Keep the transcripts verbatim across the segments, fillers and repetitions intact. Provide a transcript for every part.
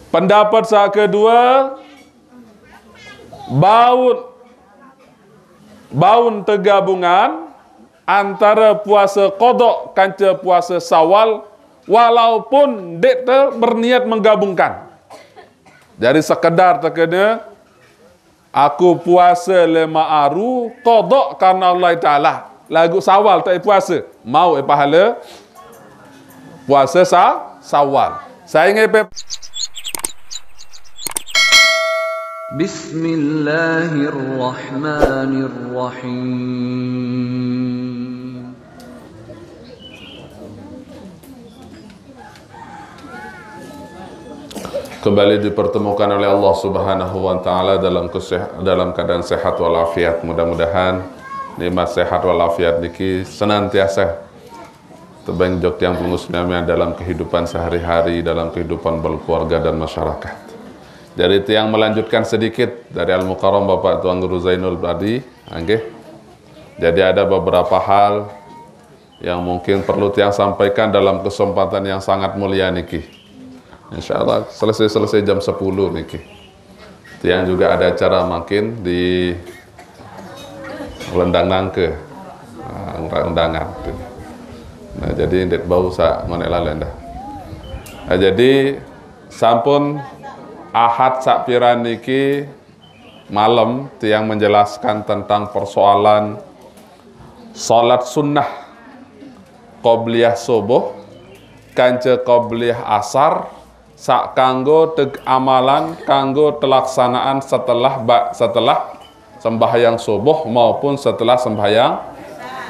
Pendapat saq kedue, baun, baun tegabungan antare puase qada kance puase Syawal, walaupun ndeq te berniat menggabungkan. Jari sekedar tekene, aku puase lime aru, qada karena Allah Taala. Laguq Syawal te puase, mauq pahale puase sa-, Syawal. Sai ngepe. Bismillahirrahmanirrahim. Kembali dipertemukan oleh Allah Subhanahu wa Ta'ala dalam keseh-, dalam keadaan sehat walafiat. Mudah-mudahan nikmat sehat walafiat niki senantiasa tebeng jok tiang pelungguh semian dalam kehidupan sehari-hari, dalam kehidupan berkeluarga dan masyarakat. Jadi tiang melanjutkan sedikit dari Al-Mukarram Bapak Tuan Guru Zainul tadi, nggih. Jadi ada beberapa hal yang mungkin perlu tiang sampaikan dalam kesempatan yang sangat mulia niki. Insyaallah selesai-selesai jam sepuluh niki. Tiang juga ada acara mangkin di Lendang Nangke. Nah, undangan. Nah, jadi ndeq bau saq ngoneq lalen dah. Nah, jadi sampun Ahad saq piran niki malem tiang menjelaskan tentang persoalan salat sunnah qobliyah subuh kance qobliyah asar saq kanggo teg-, amalan kanggo telaksanaan setelah ba-, setelah sembahyang subuh maupun setelah sembahyang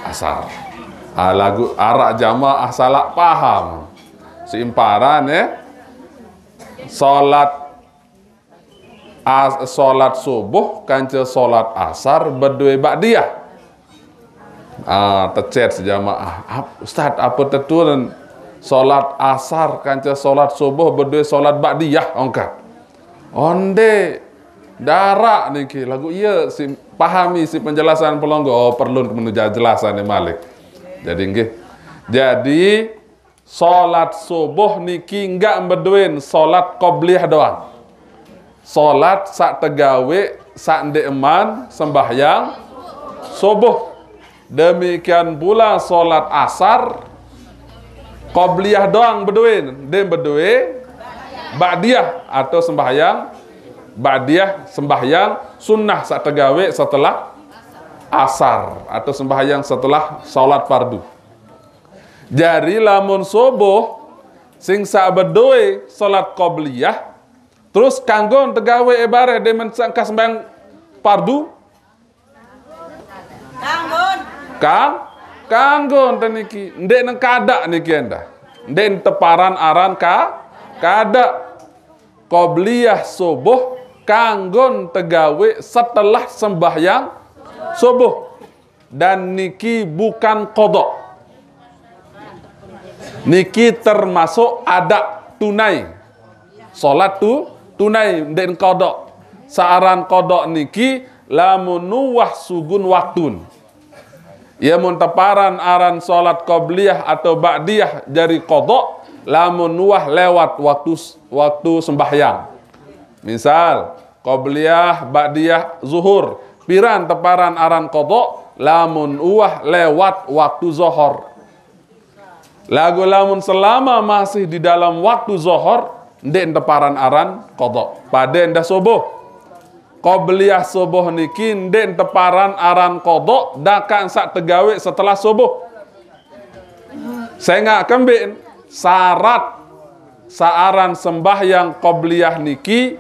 asar. Ah, laguq araq jamaah salah paham. Siq imparan, eh, salat as-, salat subuh kance salat asar bedoe ba'diyah. Ah, tecet sejamaah. "Ap-, Ustaz, ape tetu salat asar kance salat subuh bedoe salat ba'diyah?" Ongkat. "Onde, ndaraq niki." Laguq ie siq pahami siq penjelasan pelungguh. Oh, perlu menu jelasan malik. Jadi nggih. Jadi, salat subuh niki nggak bedoen salat qobliyah doang. Salat saq tegawe saq ndeqman sembahyang subuh. Demikian pula salat asar qobliyah doang bedoen, ndeq bedoe ba'diyah atau sembahyang ba'diyah, sembahyang sunnah saq tegawe setelah asar atau sembahyang setelah salat fardu. Jari lamun subuh sing saq bedoe salat qobliyah, terus kanggon tegawe ibarat demen sangka sembahyang fardu? Kanggon. Kang, kanggon te niki. Ndeq neng kadaq niki endah. Ndeq teparan aran ka, kadaq. Qobliyah subuh kanggon tegawe setelah sembahyang subuh. Dan niki bukan qada. Niki termasuk ada tunai. Salat tu tunai, ndeq qada. Saq aran qada niki lamun uwah sugun waktun. Ie mun teparan aran salat qobliyah atau ba'diyah jari qada, lamun uwah lewat waktu, waktu sembahyang. Misal, qobliyah, ba'diyah, zuhur. Piran teparan aran qada, lamun uwah lewat waktu zohor. Laguq lamun selama masih di dalam waktu zohor, ndeq teparan aran qada. Pade endah subuh. Qobliyah subuh niki ndeq teparan aran qada, dakaq saq tegawe setelah subuh. Sengaq kembeq syarat saq aran sembahyang qobliyah niki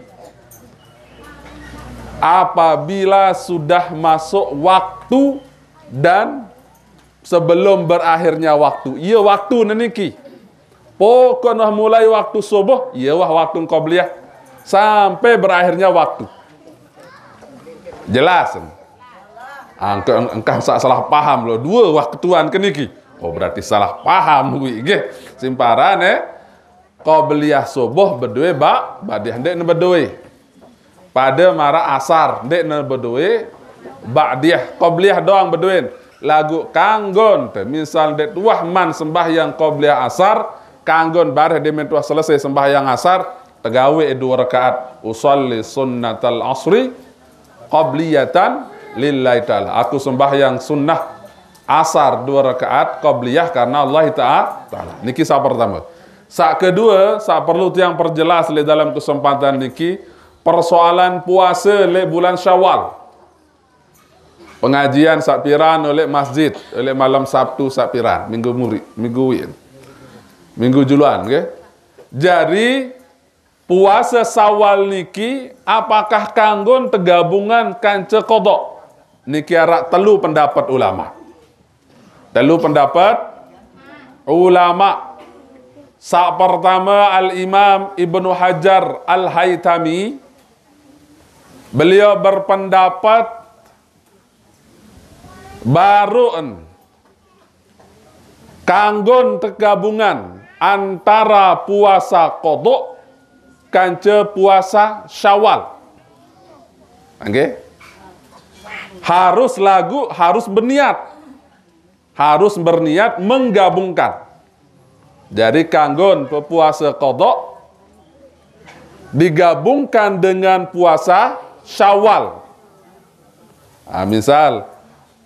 apabila sudah masuk waktu dan sebelum berakhirnya waktu. Ie waktu neniki. Pokokne mulai waktu subuh, ie wah waktu qobliyah sampai berakhirnya waktu. Jelas? Ah, engke-, engkah sa-, salah paham lo. Due waktuan ke niki. Oh, berarti salah paham kuwi nggih. Simparan, eh. Qobliyah subuh bedoe ba-, ba'diyah ndeq ne bedoe. Pade maraq asar ndeq ne bedoe ba'diyah, qobliyah doang bedoen. Laguq kanggon te, misal ndeq tuah man sembahyang qobliyah asar, kanggon bareh demen tuah selesai sembahyang asar, Tegawe dua rakaat, "Usalli sunnatal asri qabliyatan lillahi ta'ala." Aku sembahyang sunnah asar dua rakaat qabliyah karena Allah Ta'a-, Ta'ala. Niki sa pertama. Sa kedua, sa perlu tiang perjelas le dalam kesempatan niki, persoalan puasa le bulan Syawal. Pengajian sa piran oleh masjid, oleh malam Sabtu sa piran, minggu muri, minggu win. Minggu juluan, nggih. Jadi, puasa Syawal niki apakah kanggon tegabungan kance qada? Niki araq telu pendapat ulama. Telu pendapat ulama. Sa pertama Al-Imam Ibnu Hajar Al-Haytami, beliau berpendapat baru'en kanggon tegabungan antara puasa qada kance puasa Syawal. Nggih. Harus lagu, harus berniat. Harus berniat menggabungkan. Jadi kanggon pepuasa qada digabungkan dengan puasa Syawal. Ah, misal,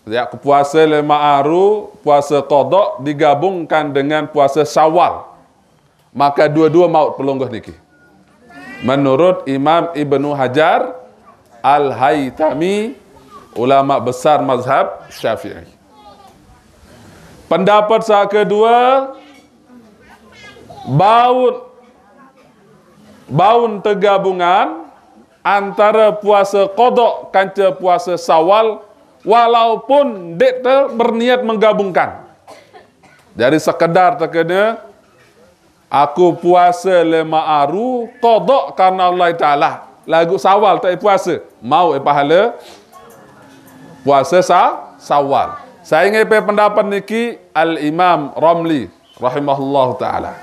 ya, puasa lima aru, puasa qada digabungkan dengan puasa Syawal. Maka dua-dua maut pelungguh niki. Menurut Imam Ibnu Hajar Al-Haytami, ulama besar mazhab Syafi'i. Pendapat sa kedua, baun, baun tegabungan antara puasa qada kance puasa Syawal, walaupun ndeq te berniat menggabungkan. Jadi sekedar tekene, aku puasa lima aru qada karena Allah Taala. Lagu Syawal tak puasa, mau eh pahala puasa sa Syawal. Saya ngepe pendapat niki Al-Imam Ramli rahimahullahu taala.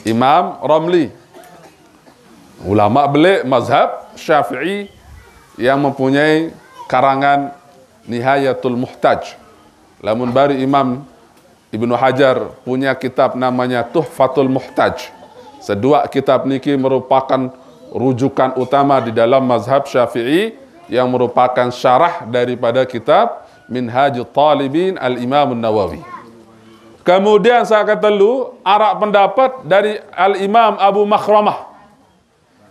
Imam Ramli, ulama belik mazhab Syafi'i yang mempunyai karangan Nihayatul Muhtaj. Lamun bari Imam Ibnu Hajar punya kitab namanya Tuhfatul Muhtaj. Sedua kitab niki merupakan rujukan utama di dalam mazhab Syafi'i yang merupakan syarah daripada kitab Minhajut Talibin Al-Imam Nawawi. Kemudian saya kata lu, araq pendapat dari Al-Imam Abu Makhramah.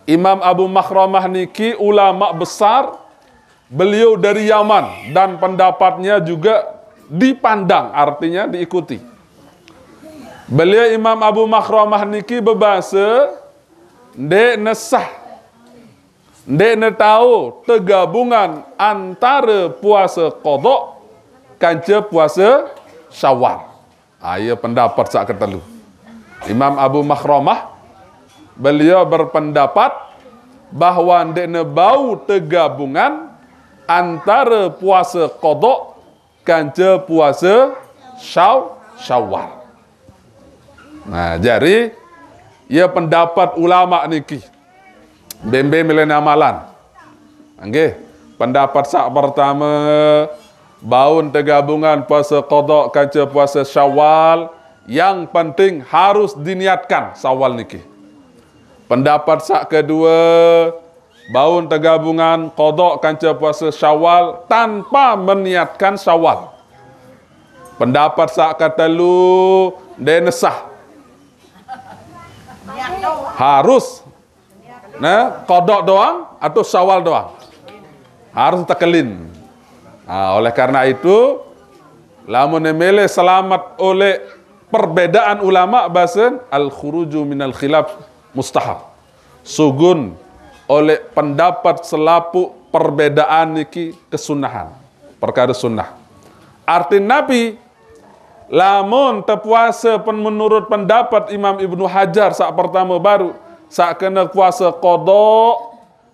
Imam Abu Makhramah niki ulama besar, beliau dari Yaman dan pendapatnya juga dipandang, artinya diikuti. Beliau Imam Abu Makhramah niki bebase, ndeq nesah, ndeq netao tegabungan antare puase qada kance puase Syawal. Ah, iya pendapat saq ketelu. Imam Abu Makhramah, beliau berpendapat bahwa ndeqne bau tegabungan antare puase qada kance puase Syaw-, Syawal. Nah, jari, iya pendapat ulama niki. Bembe mele namalan. Nggih, pendapat saq pertame, baun tegabungan puase qada kance puase Syawal, yang penting harus diniatkan Syawal niki. Pendapat saq kedue, baun tegabungan qada kance puase Syawal tanpa meniatkan Syawal. Pendapat saq ketelu, ndeqne sah. Harus Nah, qada doang atau Syawal doang? Harus tekelin. Nah, oleh karena itu, lamun mele selamet oleh perbedaan ulama, basen al-khuruju minal khilaf mustahab. Sugun oleh pendapat selapuq perbedaan niki kesunahan. Perkara sunnah. Artin napi, lamun tepuase pen-, menurut pendapat Imam Ibnu Hajar saq pertame baruq, saq kene puase qada,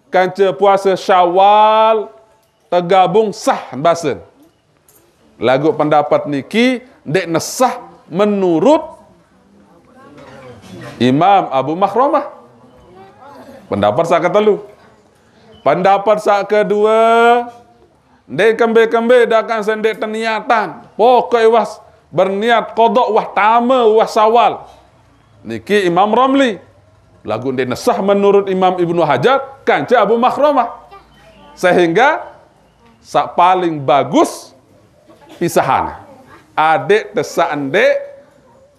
kance puase Syawal, tegabung sah basen. Laguq pendapat niki ndeqne sah menurut Imam Abu Makhramah. Pendapat saq ketelu. Pendapat saq kedue, ndeq kembe-kembe dakang sendeq teniatan. Pokoke wah berniat qada wah tame wah Syawal. Niki Imam Ramli. Lagu ndeqne sah menurut Imam Ibnu Hajar, kance Abu Makhramah. Sehingga sak paling bagus pisahan. Adeq tesaq ndeq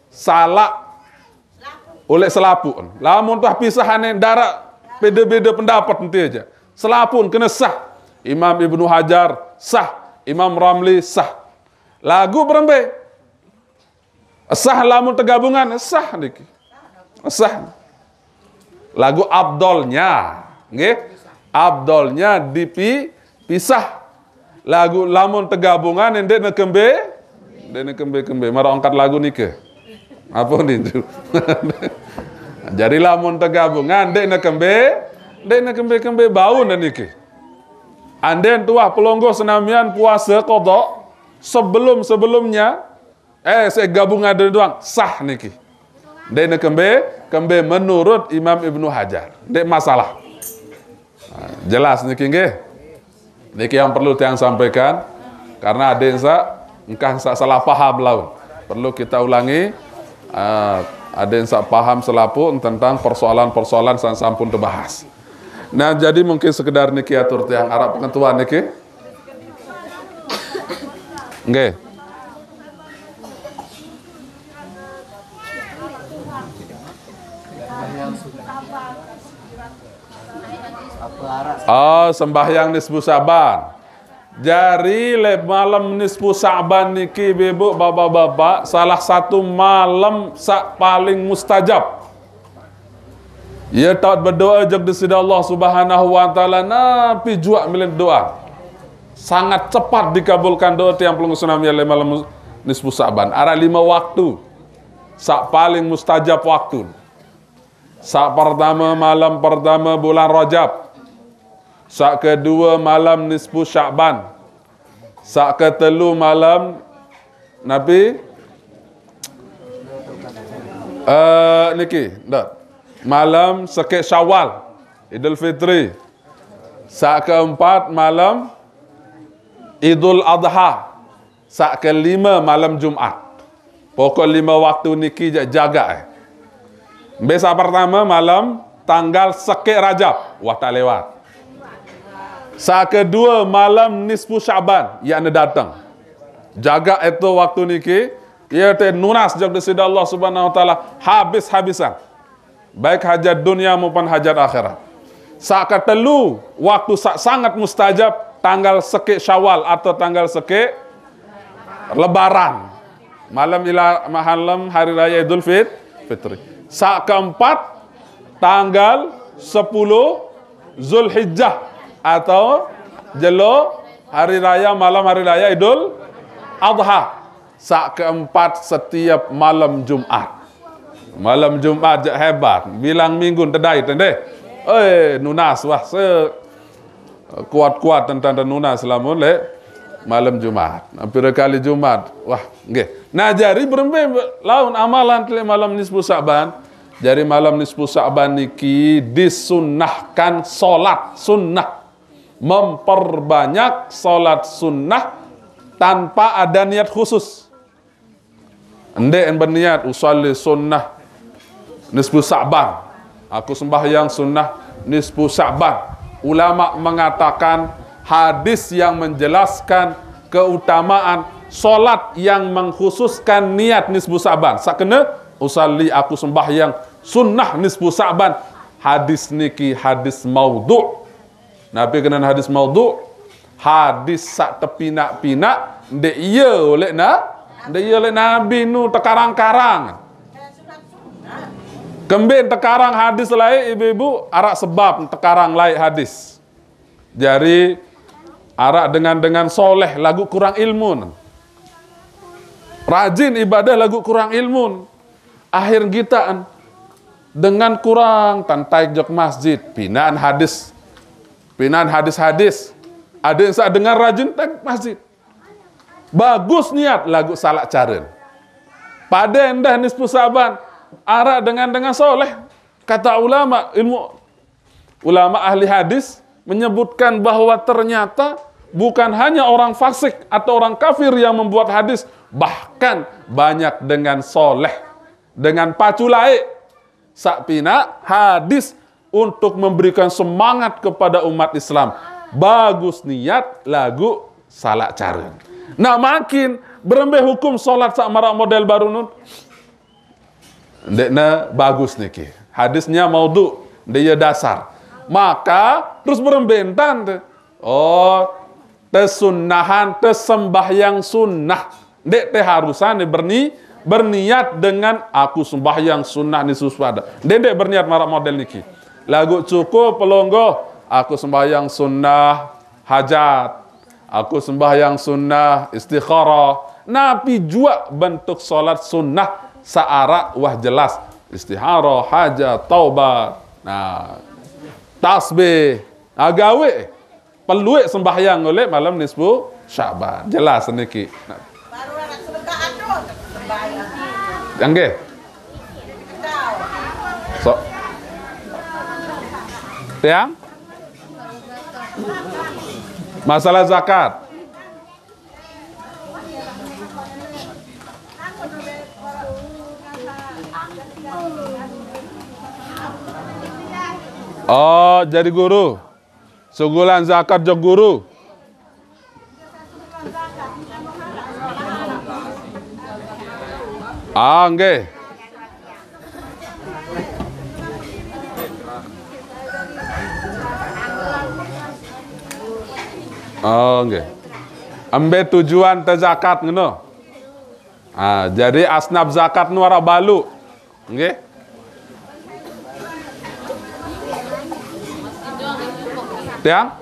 salaq oleh selapuq. Lamun tuah pisahanne daraq beda-beda pendapat enti aja. Selapuq kena sah. Imam Ibnu Hajar sah, Imam Ramli sah. Lagu berembe? Sah lamun tegabungan, sah niki. Sah. Lagu afdolnya, nggih. Afdolnya dipi-, pisah. Lagu lamun tegabungan ndeqne kembe, ndeqne kembe-kembe. Maraq angkat lagu nike. Apa nintu? Jadi lamun tegabungan ndeqne kembe, ndeqne kembe-kembe bau niki. Anden tuah pelungguh senamian puase qada sebelum-sebelumnya, eh, segabung ade doang, sah niki. Ndeqne kembe, kembe menurut Imam Ibnu Hajar. Ndeq masalah. Nah, jelas niki nggih. Niki yang perlu tiang sampaikan, karena adeq saq engkah saq salah paham laun. Perlu kita ulangi, ah, adeq saq paham selapuq tentang persoalan-persoalan saq sampun tebahas. Nah, jadi mungkin sekedar niki atur tiang araq pengetuan niki. Nggih. Oh, sembahyang nisfu Sa'ban. Jari leq malem nisfu Sa'ban niki, Ibu, Bapak-bapak, salah satu malem saq paling mustajab. Ie taoq bedoa jok Deside Allah Subhanahu wa Ta'ala, napi juaq mele doa. Sangat cepat dikabulkan doa tiang pelungguh senamian leq malem nisfu Sa'ban. Araq lime waktu saq paling mustajab waktu. Saq pertame, malem pertame bulan Rajab. Saq kedue, malem nisfu Sya'ban. Saq ketelu, malem napi? Eh, niki, ndak. Malem sekeq Syawal, Idul Fitri. Saq keempat, malem Idul Adha. Saq kelime, malem Jumat. Pokok lime waktu niki jaq jagaq, eh. Mbe saq pertame, malem tanggal sekeq Rajab. Wah, tak lewat. Saq kedue, malem nisfu Sya'ban, yakne dateng. Jagaq eto waktu niki, ie te nunas jok Deside Allah Subhanahu wa Ta'ala habis-habisan. Baik hajat dunia maupun hajat akhirat. Saq ketelu, waktu saq sangat mustajab, tanggal sekeq Syawal atau tanggal sekeq Lebaran. Malem ila-, malem Hari Raya Idul Fit-, Fitri. Saq keempat, tanggal sepuluh Zulhijjah atau jelo Hari Raya, malem Hari Raya Idul Adha. Saq keempat, setiap malem Jumat. Malem Jumat jaq hebat. Bilang minggu tedait, deh. Eh, nunas, wah, se-, kuat-kuat tentang nunas lamun leq malem Jumat. Nah, pire kali Jumat? Wah, nggih. Nah, jari berembe laun amalan leq malem nisfu Sa'ban? Jari malem nisfu Sa'ban niki disunnahkan salat sunnah. Memperbanyak salat sunnah tanpa ada niat khusus. Ndeq berniat, "Usalli sunnah nisfu Sa'ban." Aku sembahyang sunnah nisfu Sa'ban. Ulama mengatakan hadis yang menjelaskan keutamaan salat yang mengkhususkan niat nisfu Sa'ban. Saq kene, "Usalli, aku sembahyang sunnah nisfu Sa'ban." Hadis niki hadis maudhu. Napi kenan hadis maudhu? Hadis saq tepinaq-pinaq, ndeq ie oleh na-, ndeq ie oleh Nabi nu tekarang-karang. Kembe tekarang hadis laeq, ibu-ibu, araq sebab tekarang laeq hadis. Jari, araq dengan-dengan soleh laguq kurang ilmun. Rajin ibadah laguq kurang ilmun. Akhir gitaqn dengan kurang tan taik jok masjid, pinaqn hadis. Pinaqn hadis-hadis. Adeq saq dengan rajin taik masjid. Bagus niat laguq salaq caren. Pade endah nisfu Sa'ban, araq dengan-dengan soleh. Kata ulama, ilmu ulama ahli hadis menyebutkan bahwa ternyata bukan hanya orang fasik atau orang kafir yang membuat hadis, bahkan banyak dengan soleh, dengan pacu laeq. Sak pina hadis untuk memberikan semangat kepada umat Islam. Bagus niat, lagu salah cara. Nah, makin berembe hukum salat sak marak model baru nun. Ndekne bagus niki. Hadisnya maudhu, ndak ya dasar. Maka terus berembe entan te. Oh, tesunnahan, tesembahyang sunnah. Ndek te harusan berni, berniat dengan aku sembahyang sunnah ni suspada. Ndek, ndek berniat marak model niki. Lagu cukup pelonggo, aku sembahyang sunnah hajat. Aku sembahyang sunnah istikharah. Napi jua bentuk salat sunnah saarak wah jelas. Istikharah, hajat, taubat. Nah, tasbih. Nah, gawe. Peluik sembahyang oleh malam nisfu Syaban. Jelas niki. Nah. Yang nggih. So. Tiang? Masalah zakat. Oh, jadi guru. Sugulan zakat jok guru. Ah, nggih. Oh, nggih. Embe tujuan te zakat ngeno. Ah, jadi asnaf zakat nu arak balu. Nggih. Tiang?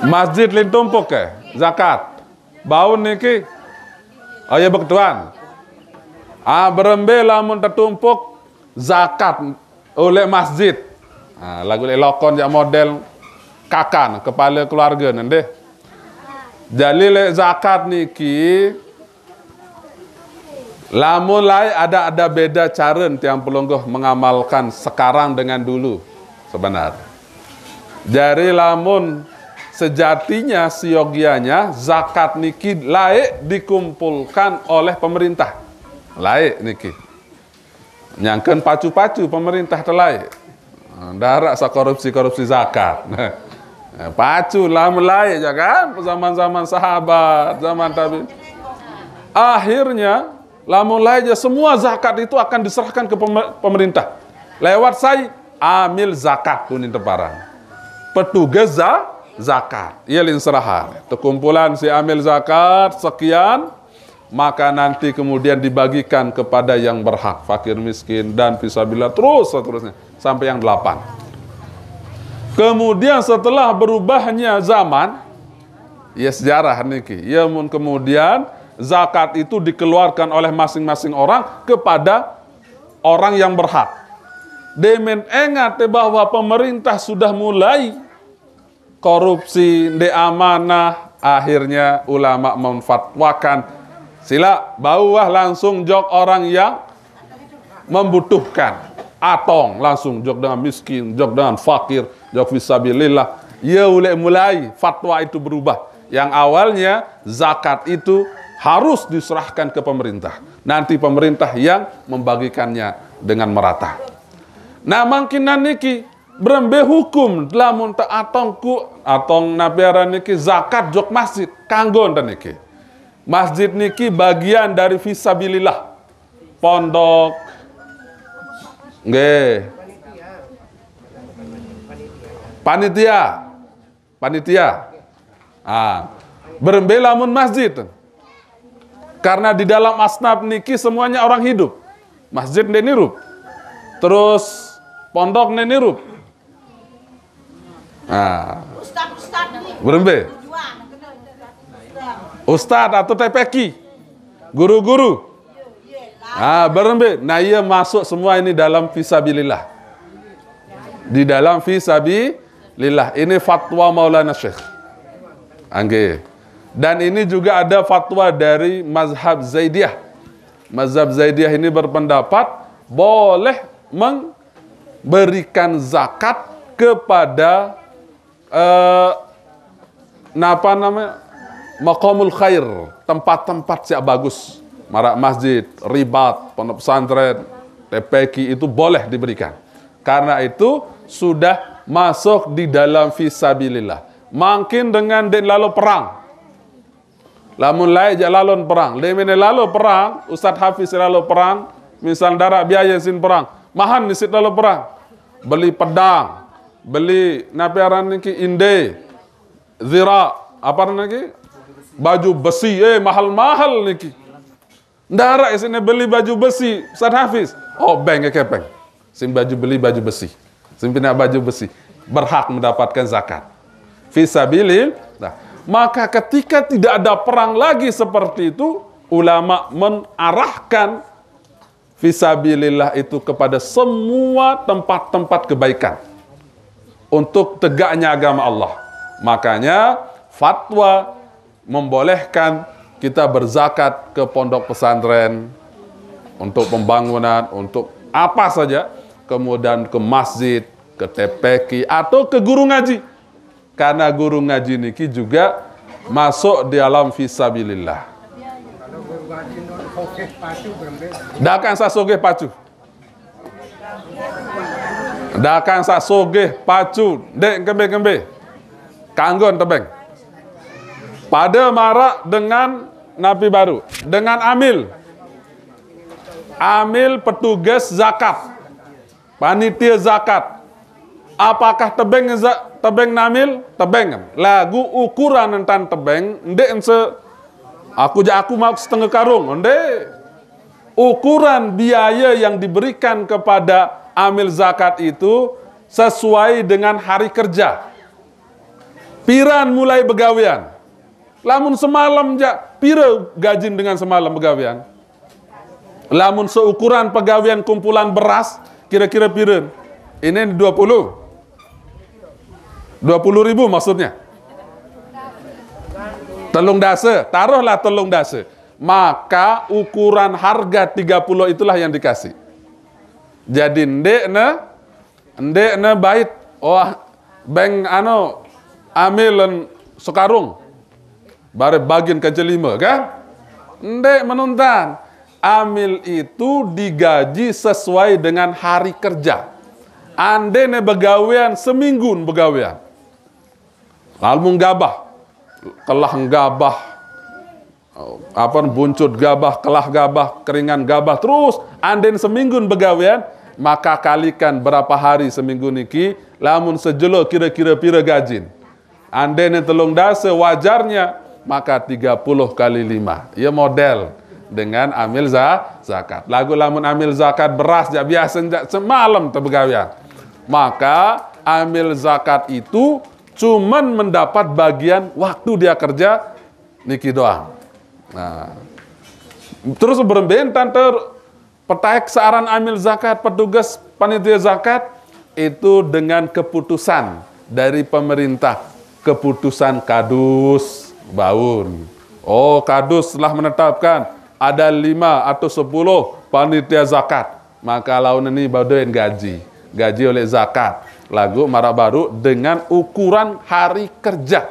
Masjid lin tumpuk ke zakat. Baun niki. Oh ya, beketuan. Ah, berembe lamun tetumpuk zakat oleh masjid. Ah, lagu lek lokon jak model kakan, kepala keluarga nende. Jadi lek zakat niki, lamun lai ada, ada beda cara tiang pelungguh mengamalkan sekarang dengan dulu sebenar. Jari lamun sejatinya siogianya zakat niki laik dikumpulkan oleh pemerintah. Laik niki. Nyangken pacu-pacu pemerintah te laik. Darak sa korupsi-korupsi zakat. Pacu lamun laik ja kan zaman-zaman sahabat, zaman tabi. Akhirnya lamun laik ja semua zakat itu akan diserahkan ke peme-, pemerintah. Lewat sai amil zakat tunin teparan. Petugas za-, zakat. Ia lin serahan. Tekumpulan si amil zakat sekian, maka nanti kemudian dibagikan kepada yang berhak, fakir miskin dan fisabilillah, terus seterusnya sampai yang delapan. Kemudian setelah berubahnya zaman, ya sejarah niki, ya mun kemudian zakat itu dikeluarkan oleh masing-masing orang kepada orang yang berhak. Demen ingat bahwa pemerintah sudah mulai korupsi, nde amanah, akhirnya ulama memfatwakan, sila baulah langsung jok orang yang membutuhkan. Atong langsung jok dengan miskin, jok dengan fakir, jok fisabilillah. Ya ulek mulai fatwa itu berubah. Yang awalnya zakat itu harus diserahkan ke pemerintah. Nanti pemerintah yang membagikannya dengan merata. Nah, mangkin niki berembe hukum lamun te atong ku, atong napi aran niki, zakat jok masjid. Kanggo nten niki. Masjid niki bagian dari fisabilillah. Pondok. Nggih. Panitia. Panitia. Ah, berembe lamun masjid. Karena di dalam asnaf niki semuanya orang hidup. Masjid nde nirup. Terus pondok nde nirup. Ah, berembe. Ustad atau T P Q. Guru-guru. Ah, berembe. Nah, ia masuk semua ini dalam fisabilillah. Di dalam fisabilillah. Ini fatwa Maulana Syekh. Angge. Dan ini juga ada fatwa dari mazhab Zaidiyah. Mazhab Zaidiyah ini berpendapat boleh memberikan zakat kepada, eh, napa namanya, maqamul khair, tempat-tempat yang bagus. Marak masjid, ribat, pondok pesantren, T P Q itu boleh diberikan. Karena itu sudah masuk di dalam fisabilillah. Mungkin dengan den lalu perang. Lamun laik jak lalon perang. Demene lalu perang, Ustaz Hafiz lalu perang, misal darak biaya sin perang. Mahan nisit lalu perang. Beli pedang, beli napi aran niki, inde, zira, apa aran niki? Baju besi, eh, mahal-mahal niki. Darak isine beli baju besi, Ustaz Hafiz. Oh, beng kepeng. Sin baju beli baju besi. Sin pina baju besi. Berhak mendapatkan zakat. Fisabilillah. Nah, maka ketika tidak ada perang lagi seperti itu, ulama mengarahkan fisabilillah itu kepada semua tempat-tempat kebaikan untuk tegaknya agama Allah. Makanya fatwa membolehkan kita berzakat ke pondok pesantren untuk pembangunan, untuk apa saja, kemudian ke masjid, ke T P Q, atau ke guru ngaji. Karena guru ngaji niki juga masuk di alam fisabilillah. Dah kan saya sogeh pacu. Dah kan saya sogeh pacu. Dek kembe-kembe. Kanggon tebeng. Pada marak dengan napi baru. Dengan amil. Amil petugas zakat. Panitia zakat. Apakah tebeng za-, tebeng namil? Tebeng. Lagu ukuran entan tebeng, ndek ense, aku ja aku mau setengah karung, ndek. Ukuran biaya yang diberikan kepada amil zakat itu sesuai dengan hari kerja. Piran mulai begawean. Lamun semalam ja, pira gajin dengan semalam begawean? Lamun seukuran pegawean kumpulan beras, kira-kira pira? Ini dua puluh. Dua puluh ribu maksudnya. Telung dasa, taruhlah telung dasa. Maka ukuran harga tiga puluh itulah yang dikasih. Jadi, ndek ne, ndek ne bait. Oh, beng anu, amilen sekarung. Bare bagin ke jelima, kan? Ndek menuntan. Amil itu digaji sesuai dengan hari kerja. Andene begawean seminggu begawean. Lalu gabah, kelah gabah, apa, buncut gabah, kelah gabah, keringan gabah, terus anden seminggu begawean, maka kalikan berapa hari seminggu niki, lamun sejelo kira-kira pira gajin. Andene telung dasa wajarnya, maka tiga puluh kali lima. Ya model dengan amil za-, zakat. Lagu lamun amil zakat beras jak biasa jak semalam tebegawean. Maka amil zakat itu cuman mendapat bagian waktu dia kerja niki doang. Nah, terus beremben tante petaek searan amil zakat, petugas panitia zakat itu dengan keputusan dari pemerintah, keputusan kadus baun. Oh, kadus telah menetapkan ada lima atau sepuluh panitia zakat. Maka laun ini badoin gaji. Gaji oleh zakat. Lagu marah baru dengan ukuran hari kerja.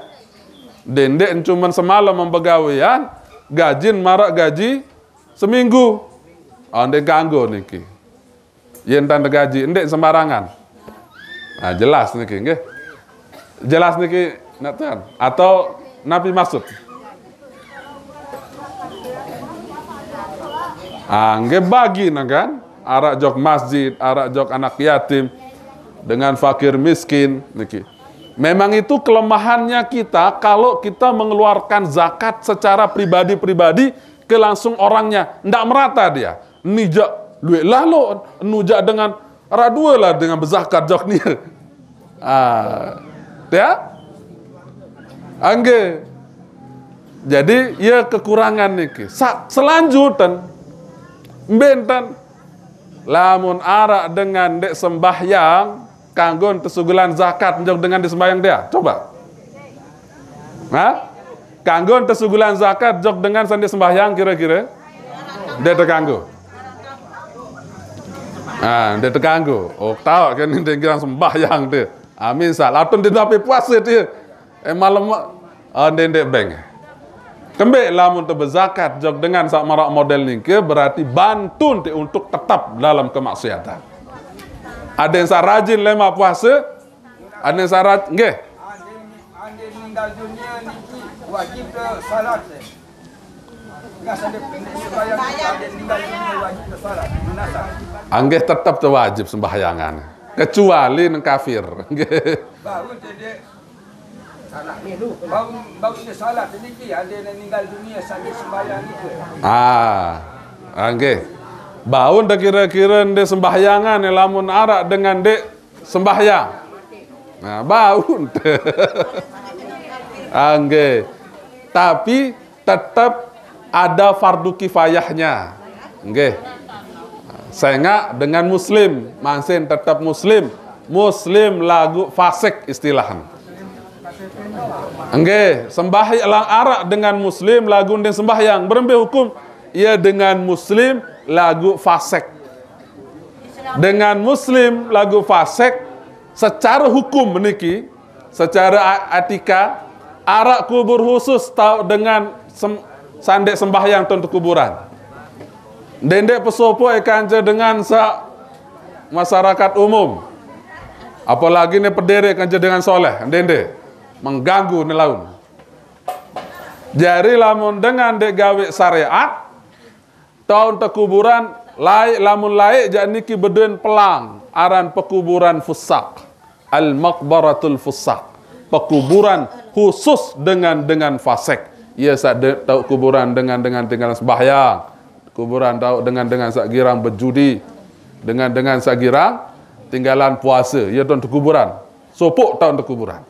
Dendek cuman semalam membegawean, gajin marak gaji seminggu. Ah, ndek kanggo niki. Yen tanda gaji, ndek sembarangan. Nah, jelas niki, nggih. Jelas niki, nak tan. Atau napi maksud? Ah, nggih bagi nah kan. Arak jok masjid, arak jok anak yatim, dengan fakir miskin niki. Memang itu kelemahannya kita kalau kita mengeluarkan zakat secara pribadi-pribadi ke langsung orangnya, ndak merata dia. Nijak luek lalo, nujak dengan radua lah dengan berzakat jok ni. Ah, ya? Angge. Jadi, ya kekurangan niki. Sa-, selanjutan, benten, lamun arak dengan dek sembahyang, kanggon tesugulan zakat, njok dengan di sembahyang dia. Coba. Hah? Kanggon tesugulan zakat, jok dengan sandi sembahyang kira-kira? Dia terganggu. Ah, dia terganggu. Oh, tahu kan ini dia kira sembahyang dia. Amin, sal. Atun dia tapi puasa dia. Eh, malam, ah, dia, dia beng. Kembe lamun teu bezakat jok dengan saq maraq model nike, berarti bantun te untuk tetap dalam kemaksiatan. Adeqn saq rajin lemaq puase, adeqn saq raj-, nggih. Ande, ande ninggal dunia niki wajib ke salat. Enggak sampai sembahyang niki ande ninggal dunia wajib ke salat. Menasah. Anggih tetep tewajib sembahyangan. Kecuali neng kafir. Nggih. Baru jadi salat. Baru, baru dia salat niki ande ninggal dunia sampai sembahyang niki. Ah, anggih. Baun dah kira-kira ndeq sembahyangan lamun araq dengan ndeq sembahyang. Nah, baun. Anggih. Tapi tetap ada fardu kifayahnya. Nggih. Sengaq dengan muslim, mansing tetap muslim. Muslim laguq fasik istilahnya. Nggih, sembah lang araq dengan muslim laguq ndeq sembahyang. Berembe hukum? Ia dengan muslim laguq fasik. Dengan muslim laguq fasik, secara hukum niki, secara a-, etika, araq kubur khusus tauq dengan sem-, saq ndeq sembahyang tun tekuburan. Ndeq-ndeq pesopoq kance dengan saq masyarakat umum. Apalagi ne pedereq kance dengan soleh, ndeq-ndeq. Mengganggu ne laun. Jari lamun dengan ndeq gaweq syariat, tauq tekuburan, laeq lamun laeq jaq niki bedoen pelang, aran pekuburan fusaq. Al-maqbaratul fusaq. Pekuburan khusus dengan-dengan fasik. Ia saq de-, tauq kuburan dengan-dengan tinggal sembahyang. Kuburan tauq dengan-dengan saq girang bejudi. Dengan-dengan saq girang tinggalan puase. Ia tun tekuburan. Sopoq tauq tekuburan.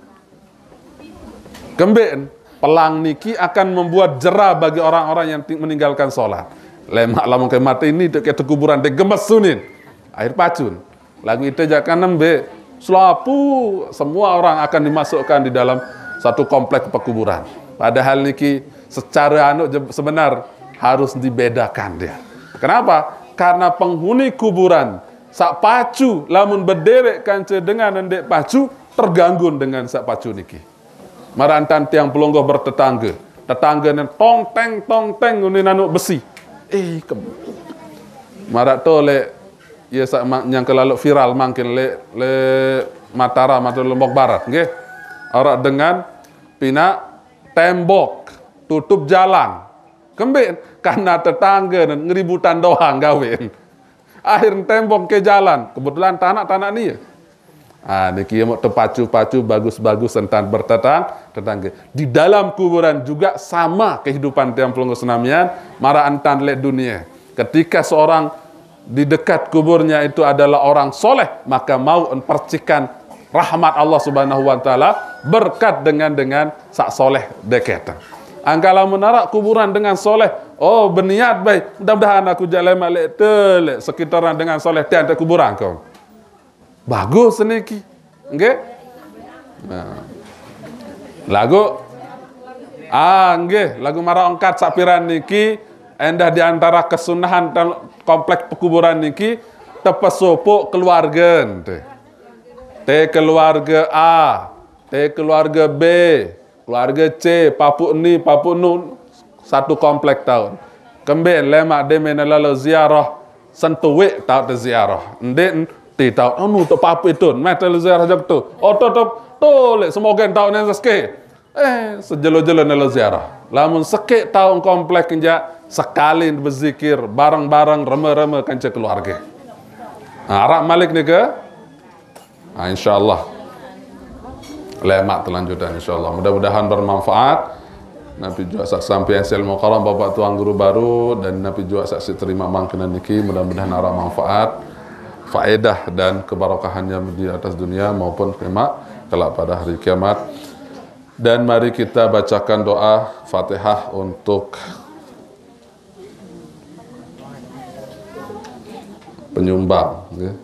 Kembeq, pelang niki akan membuat jera bagi orang-orang yang ti-, meninggalkan sholat. Lemaq lamun ke mate ni, te ke kuburan, te gemes sunin. Akhir pacun. Laguq ite jaq kan nembe, selapuq semua orang akan dimasukkan di dalam satu komplek pekuburan. Padahal niki secara anu je-, sebenar harus dibedakan dia. Kenapa? Karena penghuni kuburan saq pacu lamun bedereq kance dengan ndeq pacu, terganggu dengan saq pacu niki. Maraq entan tiang pelungguh bertetangge. Tetangge ne tong teng, tong teng, ngune nanuk besi. Eh, ke-, maraq to leq, ye saq ma-, nyang kelaloq viral mangkin leq, leq Mataram atau Lombok Barat, nggih. Araq dengan pinaq tembok, tutup jalan. Kembeq? Karena tetangge ne ngeributan doang gawen. Akhir tembok ke jalan. Kebetulan tanak-tanak ni. Ah, niki mok tepacu-pacu bagus-bagus entan bertetang-, tetangga. Di dalam kuburan juga sama kehidupan tiang pelungguh senamian, maraq entan leq dunie. Ketika seorang di dekat kuburnya itu adalah orang soleh, maka mau percikan rahmat Allah Subhanahu wa taala berkat dengan, dengan saq soleh deket. Angkala menaraq kuburan dengan soleh, oh, beniat baik, mudah-mudahan aku jaq lemaq leq te, leq sekitaran dengan soleh tian te kuburan ko. Bagus niki. Nggih? Nah. Laguq, ah, nggih, laguq maraq ongkat saq piran niki, endah di antara kesunahan dal-, komplek pekuburan niki, tepesopoq keluarge ente. Te keluarge A, te keluarge B, keluarge C, papuq ni, papuq nu, satu komplek tauq. Kembeq lemaq deme ne lalo ziarah, sentuwiq tauq te ziarah. Ndeq ti tauq, anu, te papuq itun, meh te lalo ziarah jok tu. Oto, to, to, leq semogen tauq ne sekeq. Eh, sejelo-jelo ne lalo ziarah. Lamun sekeq tauq komplek njaq, sekali bezikir, bareng-bareng, reme-reme kance keluarge. Nah, araq malik nike, nah, insyaallah. Lemaq telanjutan, insyaallah. Mudah-mudahan bermanfaat. Napi juaq saq sampeang silmu karam Bapak Tuan Guru Baru dan napi juaq saq siq terimaq mangkin niki, mudah-mudahan araq manfaat, faedah dan kebarokahannya di atas dunia maupun lemaq kelak pada hari kiamat. Dan mari kita bacakan doa Fatihah untuk penyumbang, nggih.